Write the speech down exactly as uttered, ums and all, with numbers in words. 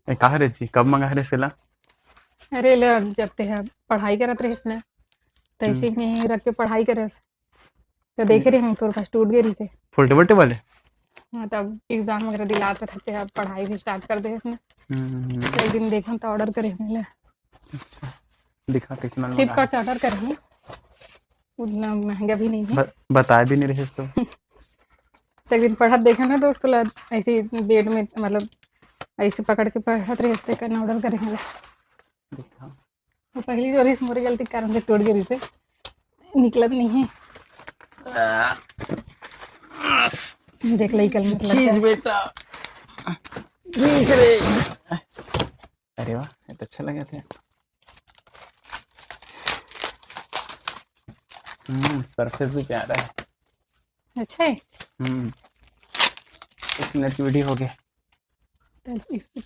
ए, का हरे जी, कब मंगा हरे सेला? अरे ले, जब ते ह पढ़ाई करत रहिस ना, तैसे में रख के पढ़ाई करे, तो देखे रहे हम, तोर पास टूट गए रहिसे। फोल्डेबल टेबल है। हाँ, तब एग्जाम वगैरह दिलात रहिसे, अब पढ़ाई भी स्टार्ट कर दे इसने। हम्म, तो एक दिन देखन तो ऑर्डर करे हमने ले। दिखा कैसे मन मंगा। फ्लिपकार्ट से ऑर्डर करे हैं, उतना महंगा भी नहीं है। ब- बताए भी नहीं रहे तो। तो एक दिन पढ़त देखे ना दोस्त ला, ऐसे बेड में, मतलब ऐसे पकड़ के पढ़त रहिसे, करना ऑर्डर करे हमने। दिखा। वो पहली जो रहिस मोरे गलती के कारण से टूट गए रहिसे, निकलत नहीं है। देख ले कल मतलब खींच बेटा, खींच रे। अरे वाह, ये तो अच्छा लगा था। हम्म, सरफेस भी प्यारा है। अच्छा है। हम्म, इसमें वीडियो हो गया। तो इस पे